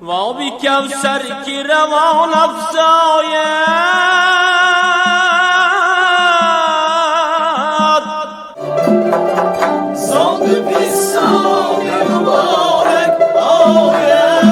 Ва оби Кавсар, ки равон афзояд. Зоди писони муборак ояд.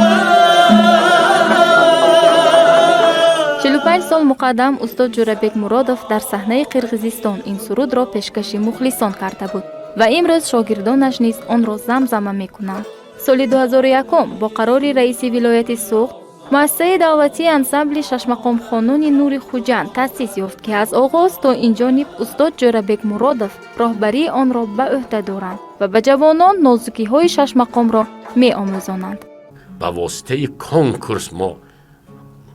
45 сол муқаддам устод Ҷӯрабек Муродов дар саҳнаи Қирғизистон ин сурудро пешкаши мухлисон карда буд ва имрӯз шогирдонаш низ онро замзама мекунанд. Соли 2001 бо қарори раиси вилояти Суғд муассисаи давлатии ансамбли шашмақомхонони «Нури Хуҷанд» таъсис ёфт, ки аз оғоз то инҷониб устод Ҷӯрабек Муродов роҳбарии онро ба ӯҳда доранд ва ба ҷавонон нозукиҳои шашмақомро меомӯзонанд. Ба воситаи конкурс мо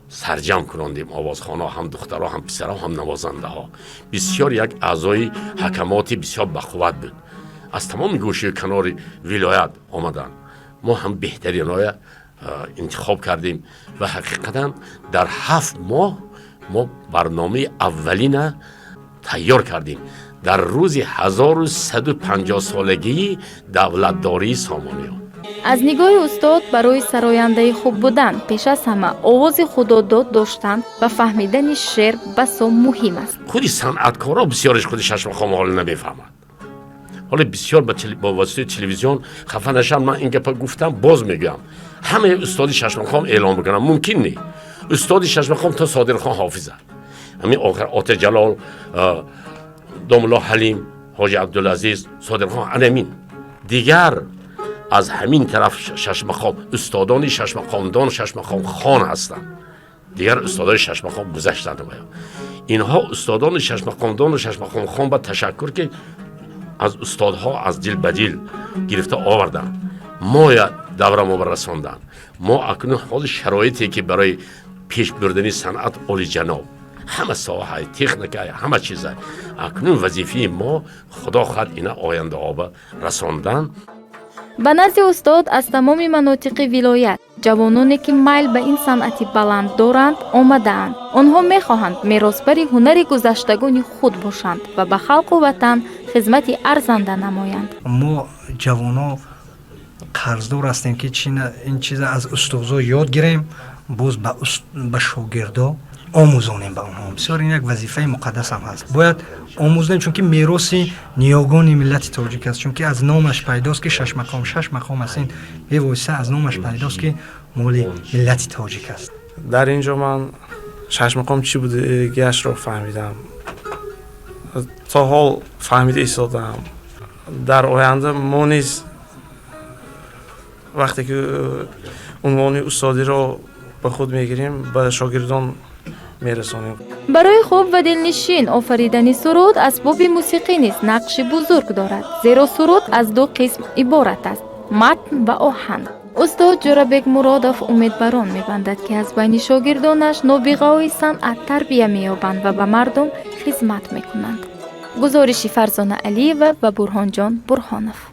сарҷам кунондем овозхонҳо, ҳам духтаро, ҳам писаро, ҳам навозандаҳо. Бисёр як аъзои ҳакамоти бисёр бақувват буд, аз тамоми гӯшаи канори вилоят омаданд. Мо ҳам беҳтаринҳоя интихоб кардем ва ҳақиқатан дар 7 моҳ мо барномаи аввалина тайёр кардем дар рӯзи 1150-солагии давлатдории Сомониён. Аз нигоҳи устод, барои сарояндаи хуб будан пеш аз ҳама овози худодод доштан ва фаҳмидани шеър басо муҳим аст. Худи санъаткорро бисёреш худи шашмақом ҳоло намефаҳмад. Ҳоло бисёр бо воситаи телевизион хафа нашам, ман ин гапа гуфтам, боз мегӯям, ҳамаи устоди шашмақом эълон бикунам мумкин не. Устоди шашмақом то Содирхон Ҳофиза, ҳамин охир Ота Ҷалол, домулло Ҳалим, Ҳоҷи Абдулазиз, Содирхон, анамин. Дигар аз ҳамин тараф шашмақом устодони шашмақомдон, шашмақомхон ҳастанд. Дигар устодони шашмақом гузаштанд. Инҳо устодони шашмақомдону шашмақомхон, ба ташаккур, ки аз устодҳо аз дил ба дил гирифта оварданд, моя даврамо расонданд. Мо акнун ҳозир шароите, ки барои пеш бурдани санъат олиҷаноб, ҳама соҳаи техника, ҳама чиза, акнун вазифаи мо, худо хоҳад, ина ояндаҳо ба расондан. Ба назди устод аз тамоми манотиқи вилоят ҷавононе, ки майл ба ин санъати баланд доранд, омадаанд. Онҳо мехоҳанд меросбари ҳунари гузаштагони худ бошанд ва ба халқу ватан хизмати арзанда намоянд. Мо ҷавоно қарздор ҳастем, ки ин чиза аз устозо ёд гирем, боз ба шогирдо омӯзонем ба онҳо. Бисёр ин як вазифаи муқаддасам ҳаст, бояд омӯзонем, чунки мероси ниёгони миллати тоҷик аст. Чунки аз номаш пайдост, ки шашмақом, шаш мақом аст, ин бевосита аз номаш пайдост, ки моли миллати тоҷик аст. Дар ин ҷо ман шашмақом чӣ будагиашро фаҳмидам, то ҳол фаҳмида истодаам. Дар оянда мо низ вақте ки унвони устодиро ба худ мегирем, ба шогирдон мерасонем. Барои хуб ва дилнишин офаридани суруд асбоби мусиқӣ низ нақши бузург дорад, зеро суруд аз ду қисм иборат аст: матн ва оҳанг. Устод Ҷӯрабек Муродов умедбарон мебандад, ки аз байни шогирдонаш нобиғаҳои санъат тарбия меёбанд ва ба мардум хизмат мекунанд. Гузориши Фарзона Алиева ва Бурҳонҷон Бурҳонов.